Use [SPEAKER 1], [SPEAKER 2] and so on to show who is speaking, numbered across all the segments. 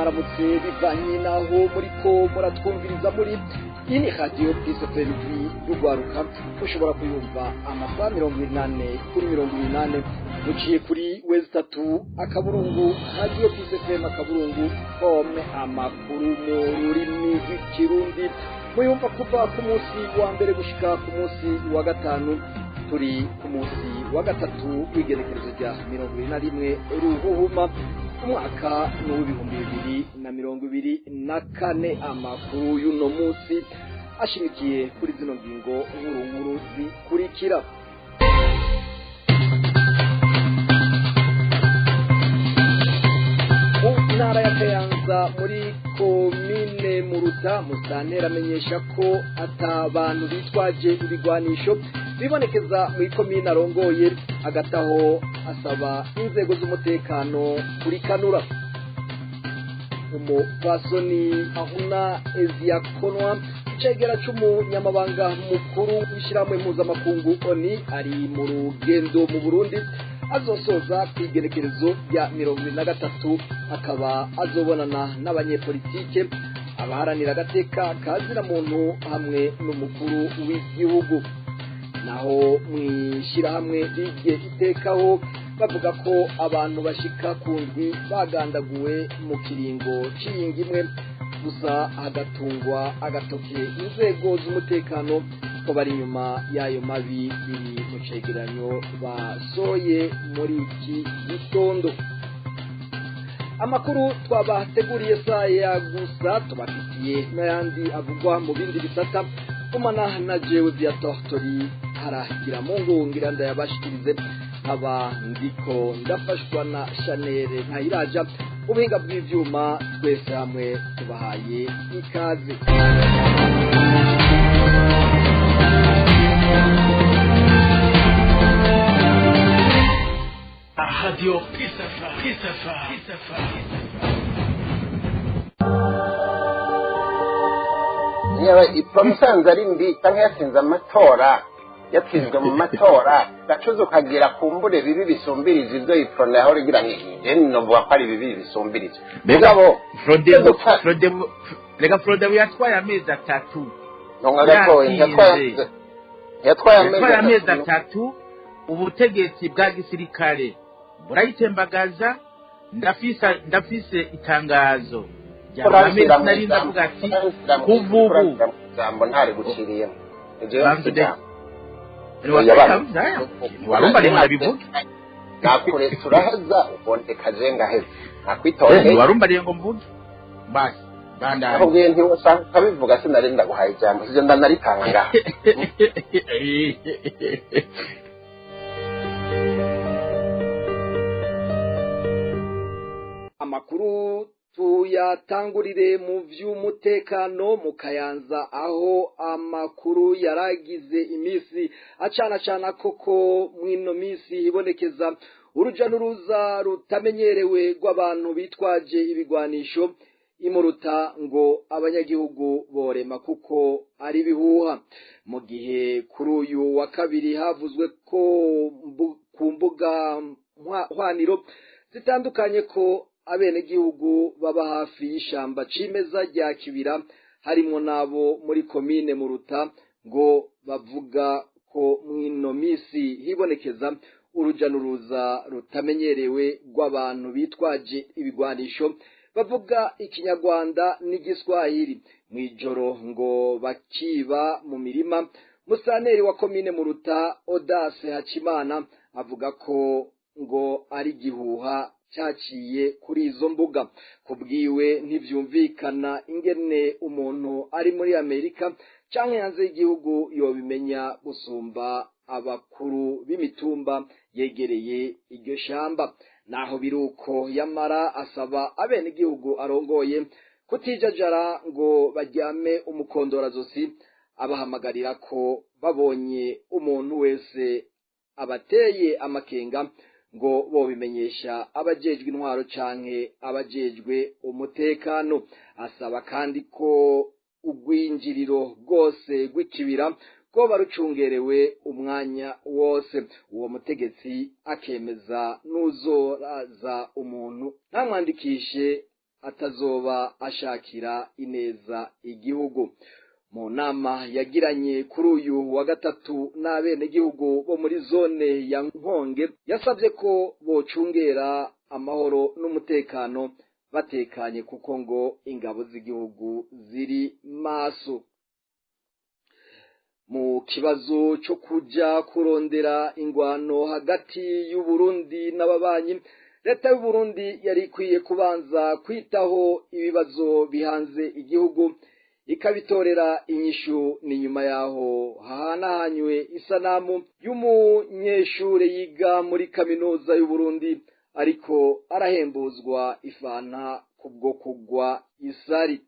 [SPEAKER 1] Mwaramutse, bivanye naho muriko muratwumviriza muri. Iyi ni radiyo Peace FM y'urwaruka. Ushobora kuyumva amasaha 24/24 muciye kuri w3.radiopeacefm.com. Amakuru mu rurimi rw'Ikirundi muyumva kuva ku munsi wa mbere gushika ku munsi wa gatanu. Turi ku munsi wa gatatu w'igenekerezo rya 21 Ruhuhuma, umwaka ni uw'2024. Amakuru y'uno munsi ashimikiye kuri zino ngingo nkuru nkuru zikurikira. Mu ntara ya Kayanza, muri komine Muruta, musitanteri amenyesha ko ata bantu bitwaje ibigwanisho bibonekeza mu ikomine arongoye. Hagati aho asaba inzego z'umutekano kurikanura. Umupfasoni Ahuna Eziakonwa, icegera c'umunyamabanga mukuru w'ishirahamwe mpuzamakungu ONU, ari mu rugendo mu Burundi azosoza kw'igenekerezo rya 23, akaba azobonana n'abanyepolitike, abaharanira agateka ka muntu hamwe n'umukuru w'igihugu. Naho mw'ishirahamwe rige itekaho bavuga ko abantu bashika ku ndwi bagandaguwe mu kiringo c'iyinga imwe gusa, hagatungwa agatoke inzego z'umutekano ko bari inyuma y'ayo mabi. Biri mu cegeranyo basohoye muri iki gitondo. Amakuru twabateguriye saya gusa, tubafitiye n'ayandi avugwa mu bindi bisata. Kumana na jewe Viator Tori haragira mungu ngira ndayabashikirize, nkaba ndiko ndafashwa na Chanel Ntayiraja ubuhinga bw'ivyuma. Twese hamwe tubahaye ikaze.
[SPEAKER 2] Radio Peace FM, Peace FM, Peace FM.
[SPEAKER 3] Yewe, ipfa musanze ari mbi cyangwa yatsinze amatora, yatsinzwe mu matora, gacuza ukagira kumbure bibi bisumbirije ibyo iprona yahora igira. Nge novuga ko ari bibi bisumbirije.
[SPEAKER 4] Mbega
[SPEAKER 3] mugabo
[SPEAKER 4] Frodebu
[SPEAKER 3] dupfa-
[SPEAKER 4] Frodebu, reka, Frodebu yatwaye amezi 3.
[SPEAKER 3] Ntonga gatoya.
[SPEAKER 4] Yatsinze.
[SPEAKER 3] Yatwaye
[SPEAKER 4] yatwaye amezi
[SPEAKER 3] amezi
[SPEAKER 4] 3, ubutegetsi bwa gisirikare burayitembagaza. Ndafise itangazo rya
[SPEAKER 3] Uranshyira mu
[SPEAKER 4] nari
[SPEAKER 3] ijambo,
[SPEAKER 4] ndavuga ati
[SPEAKER 3] uranshyira mu-
[SPEAKER 4] kuva ubu
[SPEAKER 3] uranshyira mu ijambo ntari guciriyemo. Ni jewe
[SPEAKER 4] Banze
[SPEAKER 3] mfite ijambo.
[SPEAKER 4] Warumva rero ndabivuga.
[SPEAKER 3] Nakuretse urahaza, ubondeka je ngaheza nakwitondeye.
[SPEAKER 4] Ntiwarumbariye ngo mvuge, basi bandanye.
[SPEAKER 3] Nakubwiye nti usanga ukabivuga, sinari ndaguhaye ijambo, sivyo ndanaritanga ngaha.
[SPEAKER 1] Amakuru tuyatangurire mu vy'umutekano mu Kayanza, aho amakuru yaragize imisi acana cana koko mw'ino misi hibonekeza uruja n'uruza rutamenyerewe rw'abantu bitwaje ibigwanisho imuruta, ngo abanyagihugu borema kuko ari bihuha. Mu gihe kuri uyu wa kabiri havuzwe ko ku mbuga hwaniro zitandukanye ko abenegihugu baba hafi y'ishamba cimeza rya Kibira, harimwo n'abo muri komine Muruta, ngo bavuga ko mw'ino misi hibonekeza uruja n'uruza rutamenyerewe rw'abantu bitwaje ibigwanisho bavuga Ikinyarwanda n'Igiswahili, mw'ijoro ngo bakiba mu mirima. Musitanteri wa komine Muruta, Odase Hakimana, avuga ko ngo ari igihuha cyaciye kuri izo mbuga. Kubwiwe ntivyumvikana ingene umuntu ari muri Amerika canke hanze y'igihugu yobimenya gusumba abakuru b'imitumba yegereye iryo shamba. Naho biruko, yamara asaba abenegihugu arongoye kutijajara ngo baryame umukondorazosi, abahamagarira ko babonye umuntu wese abateye amakenga ngo bobimenyesha abajejwe intwaro canke abajejwe umutekano. Asaba kandi ko urwinjiriro rwose rw'ikibira rwoba rucungerewe umwanya wose. Uwo mutegetsi akemeza n'uzoraza umuntu ntamwandikishe. atazoba ashakira ineza igihugu. Mu nama yagiranye kuri uyu wa gatatu n'abenegihugu bo muri zone ya Nkonge, yasabye ko bocungera amahoro n'umutekano batekanye, kuko ngo ingabo z'igihugu ziri maso. Mu kibazo cyo kuja kurondera ingwano hagati y'Uburundi n'ababanyi, leta y'u Burundi yari ikwiye kubanza kwitaho ibibazo bihanze igihugu ikabitorera inyishu. Ni nyuma yaho hahanahanywe isanamu y'umunyeshure yiga muri kaminuza y'u Burundi ariko arahembuzwa ifanta kubwo kugwa isari.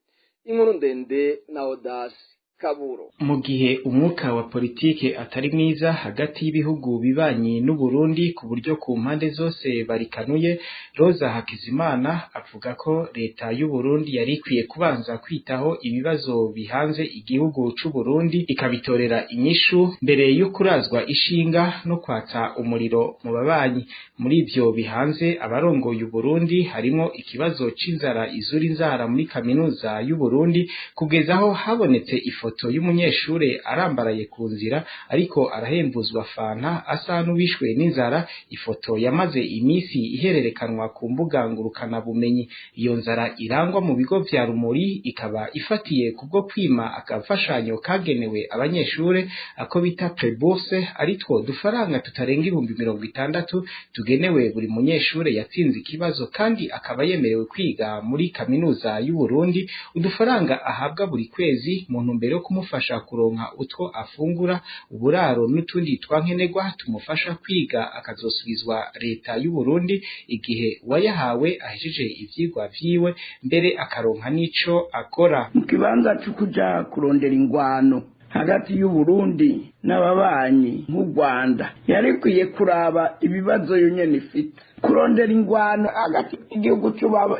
[SPEAKER 1] Inkuru ndende na Odasi Kaburo.
[SPEAKER 5] Mu gihe umwuka wa politike atari mwiza hagati y'ibihugu bibanyi n'u Burundi ku buryo ku mpande zose barikanuye, Rosa Hakizimana avuga ko leta y'u Burundi yari ikwiye kubanza kwitaho ibibazo bihanze igihugu c'u Burundi ikabitorera inyishu mbere yo kurazwa ishinga no kwatsa umuriro mu babanyi. Muri ivyo bihanze abarongoye u Burundi harimo ikibazo c'inzara izura inzara muri kaminuza y'u Burundi, kugeza aho habonetse ifoto y'umunyeshure arambaraye ku nzira ariko arahembuzwa fanta asa n'uwishwe n'inzara, ifoto yamaze iminsi ihererekanwa ku mbuga ngurukana bumenyi. Iyo nzara irangwa mu bigo vya Rumuri ikaba ifatiye kubwo kwima agafashanyo kagenewe abanyeshure ako bita prebourse, aritwo dufaranga tutarenga 60,000 tugenewe buri munyeshure yatsinze ikibazo kandi akaba yemerewe kwiga muri kaminuza y'u Burundi, udufaranga ahabwa buri kwezi mu ntumbero yo kumufasha kuronka utwo afungura, uburaro n'utundi twankenerwa tumufasha kwiga, akazosubizwa leta y'u Burundi igihe uwayahawe ahejeje ivyigwa vyiwe, mbere akaronka n'ico akora.
[SPEAKER 6] Mu kibanza cyo kuja kurondera ingwano hagati y'u Burundi n'ababanyi nk'u Rwanda, yari ikwiye kuraba ibibazo yonyene ifite. Kurondera ingwano hagati y'igihugu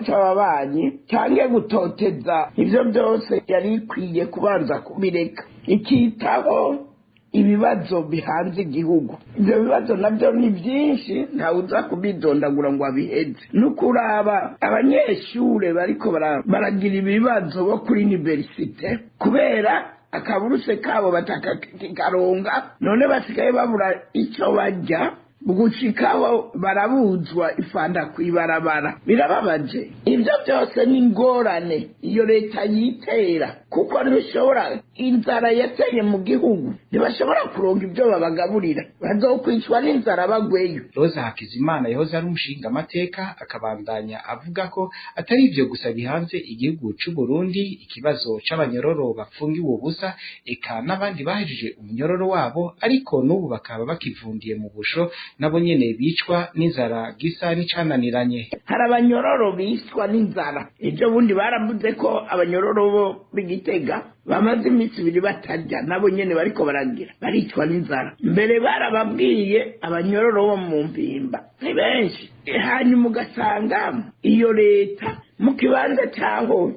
[SPEAKER 6] c'ababanyi canke gutoteza, ivyo byose yari ikwiye kubanza kubireka, ikitaho ibibazo bihanze igihugu. Ibyo bibazo nabyo ni byinshi, ntawe uza kubidondagura ngo abiheze. No kuraba abanyeshure bariko baragira ibibazo bo kuri universite kubera akaburuse kabo batakakaronga, none basigaye babura icyo barya, gushikaho barabuzwa ifanta kw'ibarabara. Birababaje. Ibyo byose ni ingorane iyo leta yitera, kuko ntibishobora, inzara yateye mu gihugu ntibashobora kuronka ibyo babagaburira, bazokwicwa n'inzara bagweyo.
[SPEAKER 5] Rosa Hakizimana yahoze ari umushinga amateka akabandanya avuga ko atari ivyo gusa bihanze igihugu c'u Burundi, ikibazo c'abanyororo bafungiwe ubusa eka n'abandi bahejeje umunyororo wabo ariko n'ubu bakaba bakivundiye mu busho, nabo nyene bicwa n'inzara gisa n'icananiranye.
[SPEAKER 6] Hari abanyororo bicwa n'inzara. Ejo bundi baravuze ko abanyororo bo b'Igitega bamaze iminsi ibiri batarya, nabo nyene bariko baragira baricwa n'inzara. Mbere barababwiye abanyororo bo mu Mpimba ni benshi. Hanyuma ugasanga iyo leta mu kibanza cyaho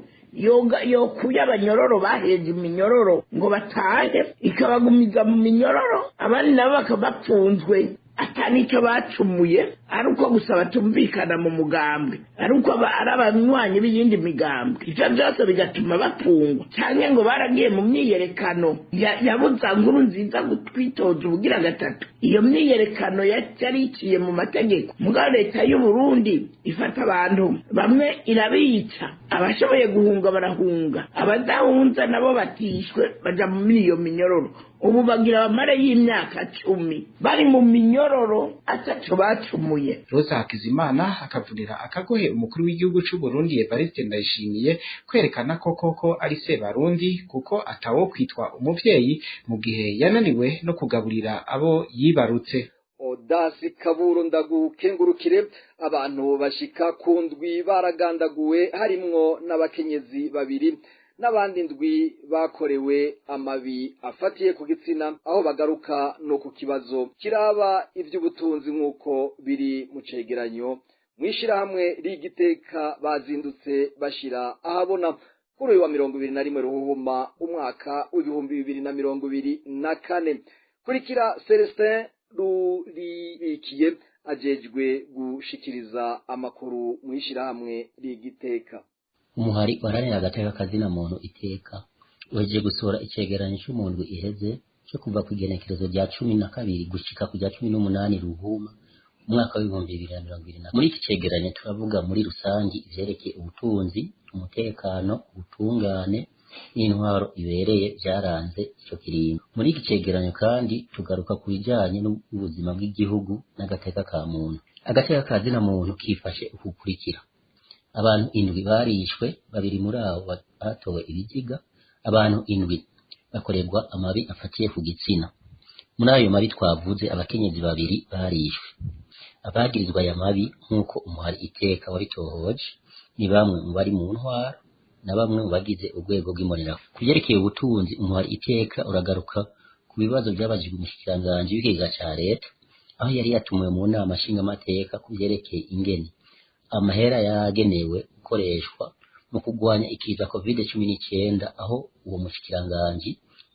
[SPEAKER 6] yokuye abanyororo baheje iminyororo ngo batahe, ikabagumiza mu minyororo, abandi nabo bakaba bapfunzwe ata n'icyo bacumuye, ari uko gusa batumvikana mu mugambwe, ari uko ari abanywanyi b'iyindi migambwe. Ivyo byose bigatuma bapfungwa, canke ngo baragiye mu myiyerekano yabuza Nkuru Nziza gutwitoza ubugira gatatu. Iyo myiyerekano yari iciye mu mategeko, mugabo leta y'u Burundi ifata abantu bamwe irabica, abashoboye guhunga barahunga, abadahunza nabo batishwe baja muri iyo minyororo. Ubu bagira bamare y'imyaka 10 bari mu minyororo ataco bacumuye.
[SPEAKER 5] Rosa Hakizimana akavunira akagohe umukuru w'igihugu c'u Burundi Evariste Ndayishimiye kwerekana ko koko ari Sebarundi, kuko atawo kwitwa umuvyeyi mu gihe yananiwe no kugaburira abo yibarutse.
[SPEAKER 1] Odasi Kaburo ndagukengurukire. Abantu bashika ku ndwi baragandaguwe, harimwo n'abakenyezi babiri n'abandi ndwi bakorewe amabi afatiye ku gitsina, aho bagaruka no ku kibazo kiraba ivy'ubutunzi nk'uko biri mu cegeranyo mw'ishirahamwe rigiteka bazindutse bashira ahabona kuri uyu wa 21 Ruhuhuma umwaka w'2024. Kurikira Celestin Ruribikiye ajejwe gushikiriza amakuru mw'ishirahamwe rigiteka.
[SPEAKER 7] Umuhari waranira agateka kazina muntu iteka uhejeje gusohora icegeranyo c'umundwi iheze cyo kuva ku igenekerezo rya 12 gushika ku rya 18 Ruhuma umwaka w'2024. Muri iki cegeranyo turavuga muri rusangi ivyerekeye ubutunzi, umutekano, ubutungane n'intwaro ibereye vyaranze ico kiringo. Muri iki cegeranyo kandi tugaruka ku bijanye n'ubuzima bw'igihugu n'agateka ka muntu. Agateka ka zina muntu kifashe ukukurikira: abantu 7 barishwe, 2 muri abo batowe ibiziga, abantu 7 bakorerwa amabi afatiye ku gitsina. Muri ayo mabi twavuze, abakenyezi 2 barishwe. Abagirizwa aya mabi nk'uko umuhari iteka wabitohoje ni bamwe mu bari mu ntwaro na bamwe mu bagize urwego rw'imbonerakure. Ku vyerekeye ubutunzi, umuhari iteka uragaruka ku bibazo vyabajijwe umushikiranganji w'ikigega ca leta, aho yari yatumiwe mu nama nshingamateka ku vyerekeye ingene amahera yagenewe gukoreshwa mu kurwanya ikiza COVID-19, aho uwo mushikiranganji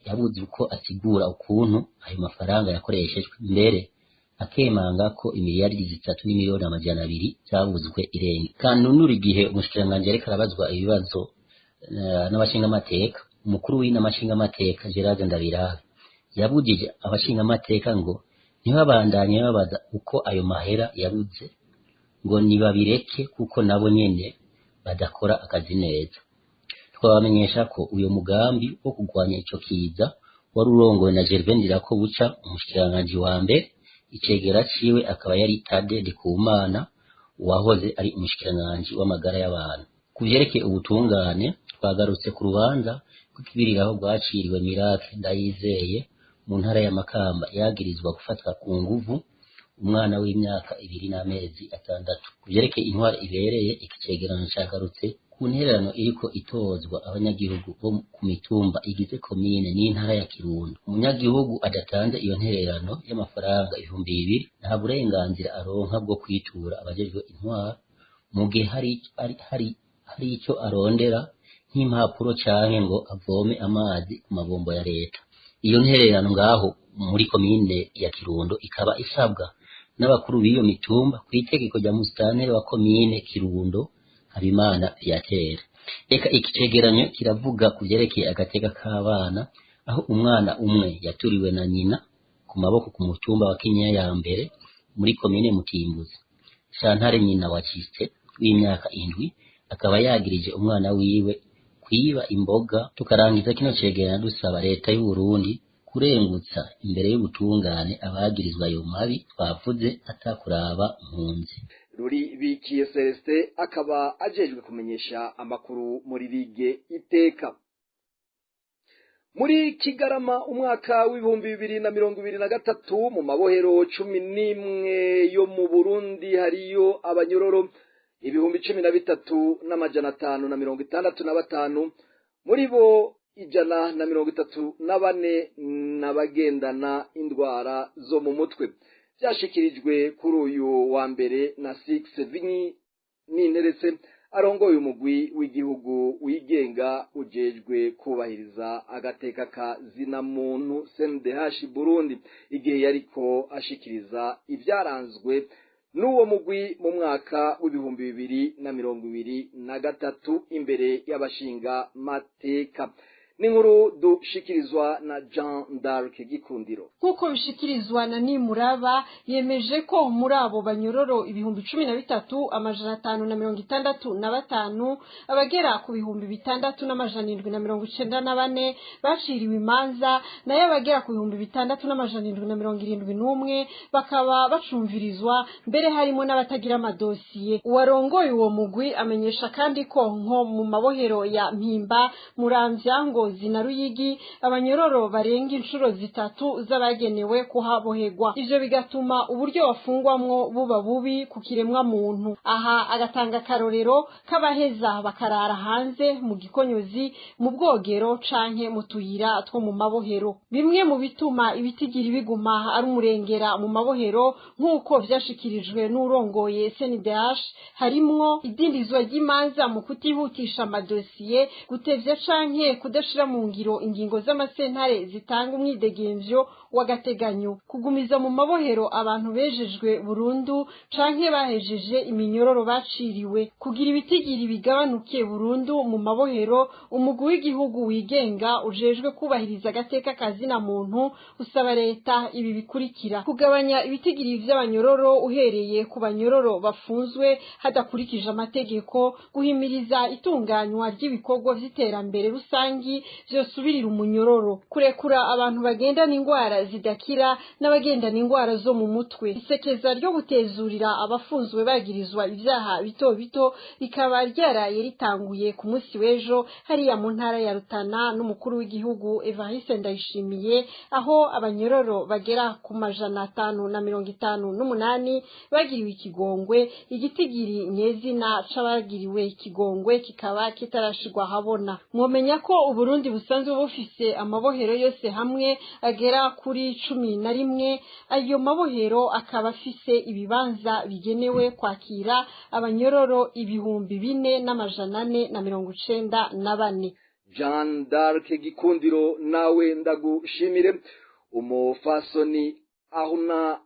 [SPEAKER 7] yabuze uko asigura ukuntu ayo mafaranga yakoreshejwe, mbere akemanga ko imiliyaridi 3,200,000 zabuzwe irenge. Kanunura igihe umushikiranganji yariko arabazwa ibibazo n'abashingamateka, umukuru w'inama nshingamateka Gerard Ndabirabe yabujije abashingamateka ngo ntibabandanye babaza uko ayo mahera yabuze, ngo nibabireke kuko nabo nyene badakora akazi neza. Twabamenyesha ko uyo mugambi wo kurwanya ico kiza wari urongowe na Gervais Ndirakobuca, umushikiranganji wa mbere, icegera ciwe akaba yari Tade Ndikumana wahoze ari umushikiranganji w'amagara y'abantu. Ku vyerekeye ubutungane, twagarutse ku rubanza rw'ikibiriraho rwaciriwe Miracle Ndayizeye mu ntara ya Makamba, yagirizwa gufatwa ku nguvu umwana w'imyaka 2 n'amezi 6. Ku vyerekeye intwaro ibereye, iki cegeranyo cagarutse ku ntererano iriko itozwa abanyagihugu bo ku mitumba igize komine n'intara ya Kirundo. Umunyagihugu adatanze iyo ntererano y'amafaranga 2000 nta burenganzira aronka bwo kwitura abajejwe intwaro mu gihe hari ico arondera nk'impapuro canke ngo avome amazi ku mabombo ya leta. Iyo ntererano ngaho muri komine ya Kirundo ikaba isabwa n'abakuru b'iyo mitumba kw'itegeko rya musitanteri wa komine Kirundo Habimana Viateur. Reka iki cegeranyo kiravuga ku vyerekeye agateka k'abana, aho umwana umwe yaturiwe na nyina ku maboko ku mutumba wa Kinyinya ya mbere muri komine Mutimbuzi. Shantare nyina wa Ciste w'imyaka 7 akaba yagirije umwana wiwe kwiba imboga. Tukarangiza kino cegeranyo dusaba leta y'u Burundi kurengutsa imbere y'ubutungane abagirizwa ayo mabi twavuze atakuraba mpunzi.
[SPEAKER 1] Ruri bikiye Celestin akaba ajejwe kumenyesha amakuru muri ligue iteka. Muri Kigarama umwaka w'2023 mu mabohero 11 yo mu Burundi hariyo abanyororo 13,565, muri bo 134 n'abagendana indwara zo mu mutwe. Byashikirijwe kuri uyu wa mbere na Six Vinyi Ninteretse arongoye umugwi w'igihugu wigenga ujejwe kubahiriza agateka ka zina muntu CNDH Burundi, igihe yariko ashikiriza ibyaranzwe n'uwo mugwi mu mwaka w'2023 imbere y'abashinga mateka. N'inkuru dushikirizwa na Jean d'Arc Gikundiro.
[SPEAKER 8] Nkuko bishikirizwa na Nimuraba, yemeje ko muri abo banyororo 13,565 abagera ku 6,794 baciriwe imanza, nayo abagera ku 6,771 bakaba bacumvirizwa, mbere harimo n'abatagira amadosiye. Uwarongoye uwo mugwi amenyesha kandi ko nko mu mabohero ya Mpimba, Muramvya, Ngozi na Ruyigi abanyororo barenga inshuro 3 z'abagenewe kuhaboherwa, ivyo bigatuma uburyo bafungwamwo buba bubi ku kiremwa muntu. Aha agatanga karorero k'abaheza bakarara hanze mu gikonyozi, mu bwogero canke mu tuyira two mu mabohero. Bimwe mu bituma ibitigiri biguma ari umurengera mu mabohero nk'uko vyashikirijwe n'urongoye CNDH, harimwo idindizwa ry'imanza mu kutihutisha amadosiye, gutevya canke kudashira mu ngiro ingingo z'amasentare zitanga umwidegemvyo w'agateganyo. Kugumiza mu mabohero abantu bejejwe burundu canke bahejeje iminyororo baciriwe, kugira ibitigiri bigabanuke burundu mu mabohero. Umugwi w'igihugu wigenga ujejwe kubahiriza agateka kazina muntu usaba leta ibi bikurikira: kugabanya ibitigiri vy'abanyororo uhereye ku banyororo bafunzwe hadakurikije amategeko, guhimiriza itunganywa ry'ibikorwa vy'iterambere rusangi vyosubirira umunyororo, kurekura abantu bagendana ingwara zidakira n'abagendana ingwara zo mu mutwe. Isekeza ryo gutezurira abafunzwe bagirizwa ivyaha bito bito rikaba ryaraye ritanguye ku munsi w'ejo hariya mu ntara ya Rutana n'umukuru w'igihugu Evariste Ndayishimiye, aho abanyororo bagera ku 558 bagiriwe ikigongwe. Igitigiri nyezina c'abagiriwe ikigongwe kikaba kitarashirwa habona. Mwomenya ko Uburundi busanzwe bufise amabohero yose hamwe agera kuri 11. Ayo mabohero akaba afise ibibanza bigenewe kwakira abanyororo 4494.
[SPEAKER 1] Jean d'Arc Gikundiro, nawe ndagushimire. Umufasoni Ahuna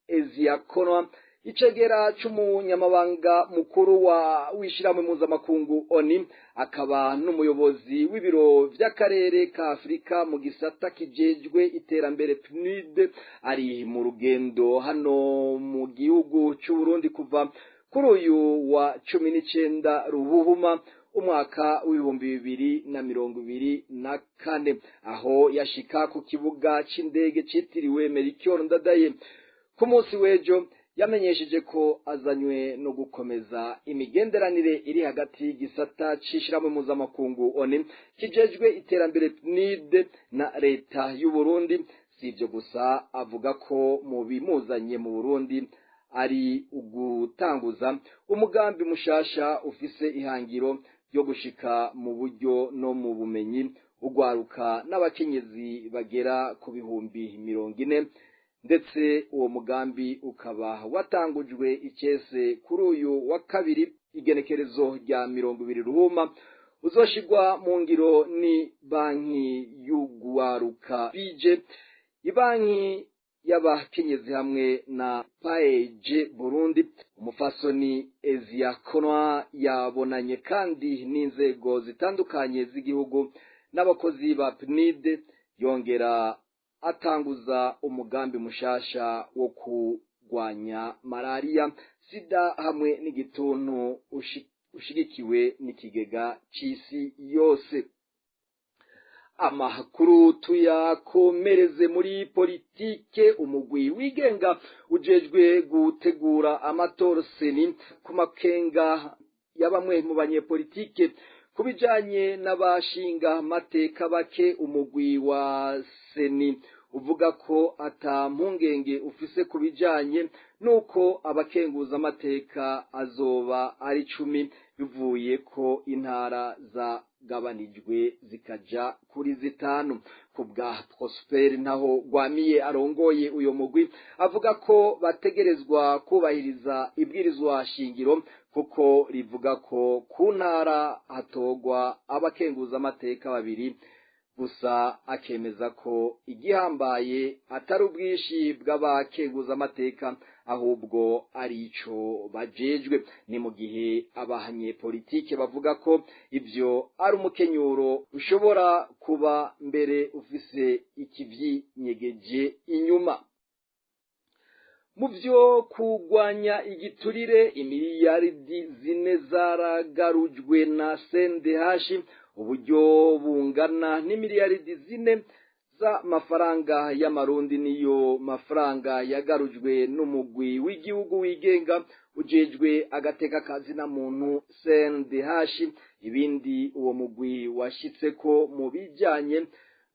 [SPEAKER 1] Eziakonwa, icegera c'umunyamabanga mukuru wa w'ishirahamwe mpuzamakungu ONU, akaba n'umuyobozi w'ibiro vy'akarere ka Afurika mu gisata kijejwe iterambere PNUD, ari mu rugendo hano mu gihugu c'Uburundi kuva kuri uyu wa 19 Ruhuhuma umwaka w'2024, aho yashika ku kibuga c'indege citiriwe Melchior Ndadaye ku munsi w'ejo. Yamenyesheje ko azanywe no gukomeza imigenderanire iri hagati y'igisata c'ishirahamwe mpuzamakungu ONU kijejwe iterambere PNUD na leta y'u Burundi. Si ivyo gusa, avuga ko mu bimuzanye mu Burundi ari ugutanguza umugambi mushasha ufise ihangiro ryo gushika mu buryo no mu bumenyi ugwaruka n'abakenyezi bagera ku 40,000, ndetse uwo mugambi ukaba watangujwe icese kuri uyu wa kabiri igenekerezo rya 20 Ruhuma, uzoshirwa mu ngiro ni banki y'ugwaruka bije, ibanki y'abakenyezi hamwe na PAEJ Burundi. Umufasoni Eziakonwa yabonanye kandi n'inzego zitandukanye z'igihugu n'abakozi ba PNID, yongera atanguza umugambi mushasha wo kurwanya malaria, sida hamwe n'igituntu ushigikiwe n'ikigega c'isi yose. Amakuru tuyakomereze muri politike. Umugwi wigenga ujejwe gutegura amatora CENI, ku makenga ya bamwe mu banyepolitike ku bijanye n'abashinga mateka bake, umugwi wa CENI uvuga ko ata mpungenge ufise ku bijanye nuko abakenguza amateka azoba ari 10, bivuye ko intara zagabanijwe zikaja kuri 5. Ku bwa Prosper Ntaho Gwamiye arongoye uyo mugwi, avuga ko bategerezwa kubahiriza ibwirizwa shingiro, kuko rivuga ko ku ntara hatogwa abakenguza amateka 2 gusa. Akemeza ko igihambaye atari ubwinshi bw'abakenguza amateka, ahubwo ari ico bajejwe. Ni mu gihe abahanye politike bavuga ko ivyo ari umukenyuro ushobora kuba mbere ufise ikivyinyegeje inyuma. Mu vyo kugwanya igiturire, imiliyaridi 4 zaragarujwe na CNDH. Uburyo bungana n'imiliyaridi 4 z'amafaranga y'amarundi niyo mafaranga yagarujwe n'umugwi w'igihugu wigenga ujejwe agateka kazina muntu CNDH. Ibindi uwo mugwi washitseko mu bijanye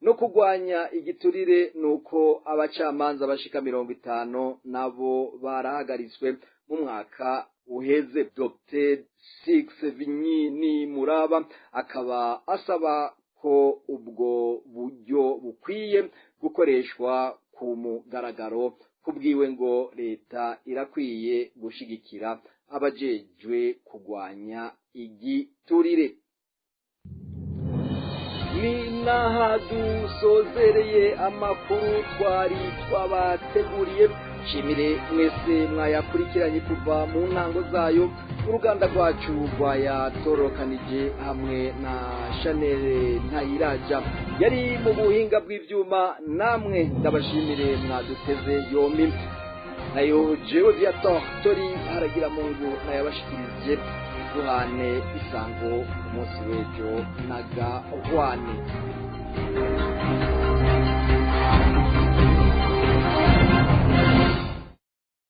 [SPEAKER 1] no kugwanya igiturire nuko abacamanza bashika 50 nabo barahagaritswe mu mwaka uheze. Dr Six Vinyini Muraba akaba asaba ko ubwo buryo bukwiye gukoreshwa ku mugaragaro. Kubwiwe ngo leta irakwiye gushigikira abajejwe kugwanya igiturire. Ni naha dusozereye amakuru twari twabateguriye. Shimire mwese mwayakurikiranye kuva mu ntango zayo. Uruganda rwacu rwayatorokanije hamwe na Chanel Ntayiraja yari mu buhinga bw'ivyuma. Namwe ndabashimire mwaduteze yombi. Nayo jewe Viator Tori haragira mungu nayabashikirije. Duhane isango umunsi w'ejo nagahwane.